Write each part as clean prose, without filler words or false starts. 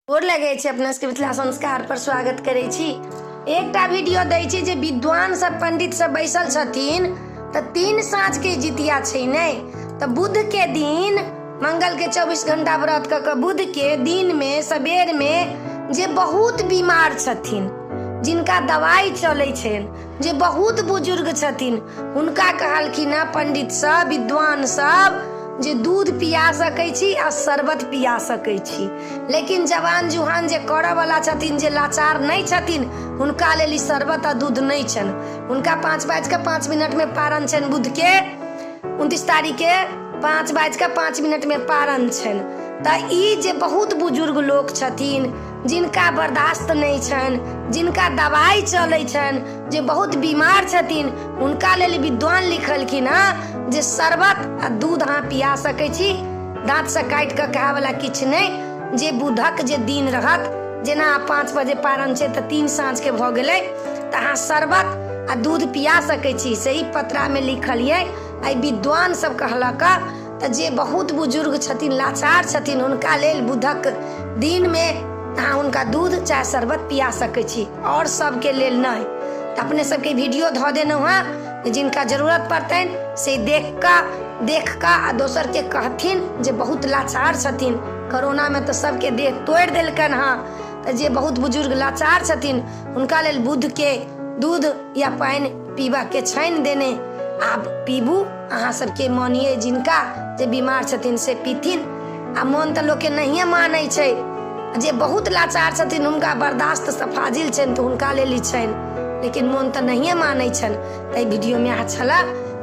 गोर लगै छी अपना सबके मिथिला संस्कार पर स्वागत करै छी। एकटा वीडियो दै छी जे विद्वान सब पंडित सब बैसल छथिन तऽ 3 साँझ के जितिया छै ने, तऽ बुध के दिन मंगल के 24 घंटा व्रत कऽ कऽ बुध के दिन में सबेर में जे बहुत बीमार छथिन, जिनका दवाई चलै छनि, जे बहुत बुजुर्ग छथिन, हुनका कहलखिन हँ पंडित सब विद्वान सब जे दूध पिया सकै छी आ शरबत पिया सकै छी, लेकिन जवान जुहान जे करऽ वाला छथिन, जे लाचार नहि छथिन, हुनका लेल ई शरबत आ दूध नहि छनि। हुनका 5:05 में पारण छनि, बुध के 29 तारीख के 5:05 में पारण छनि। तऽ ई जे बहुत बुजुर्ग लोक छथिन, जिनका बर्दाश्त नहि छनि, जिनका दवाई चलै छनि, जे बहुत बीमार छथिन, हुनका लेल विद्वान लिखलखिन हँ जे शरबत आ दूध अहाँ पिया सकै छी, दाँतसँ काटि कऽ खायवला किछु नहि। जे बुधक जे दिन रहत, जेना 5 बजे पारण छै तऽ 3 साँझके भऽ गेलै, तऽ अहाँ शरबत आ दूध पिया सकै छी, सही पत्रामे लिखल ये। एहि विद्वान सब कहलक तऽ जे बहुत बुजुर्ग छथिन, लाचार छथिन, हुनका लेल बुधक दिनमे अहाँ हुनका दूध चाहे शरबत पिया सकै छी, आओर सबके लेल नहि। तऽ अपने सबके वीडियो धऽ देलहुँ हँ, जिनका जरूरत पड़तनि से देख कऽ आ दोसरके कहथिन जे बहुत लाचार छथिन। कोरोनामे तऽ सबके देह तोड़ि देलकनि हँ, तऽ जे बहुत बुजुर्ग लाचार छथिन हुनका लेल बुधके दूध या पानि पीबाके छनि देने। आब पीबू, अहाँ सबके मन ये जिनका जे बीमार छथिन से पीथिन, आ मन तऽ लोकके नहिए मानै छै। जे बहुत लाचार छथिन हुनका बर्दाश्त से फाजिल छनि तऽ हुनका लेल ई छनि, लेकिन मन तऽ नहिए मानै छनि। तऽ एहि वीडियोमे अहाँ छलए,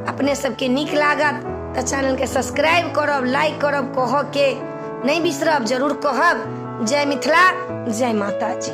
अपने सबके नीक लागत तऽ चैनलके सब्सक्राइब करब, लाइक करब, कहऽके नहि बिसरब, जरूर कहब। जय मिथिला, जय माताजी।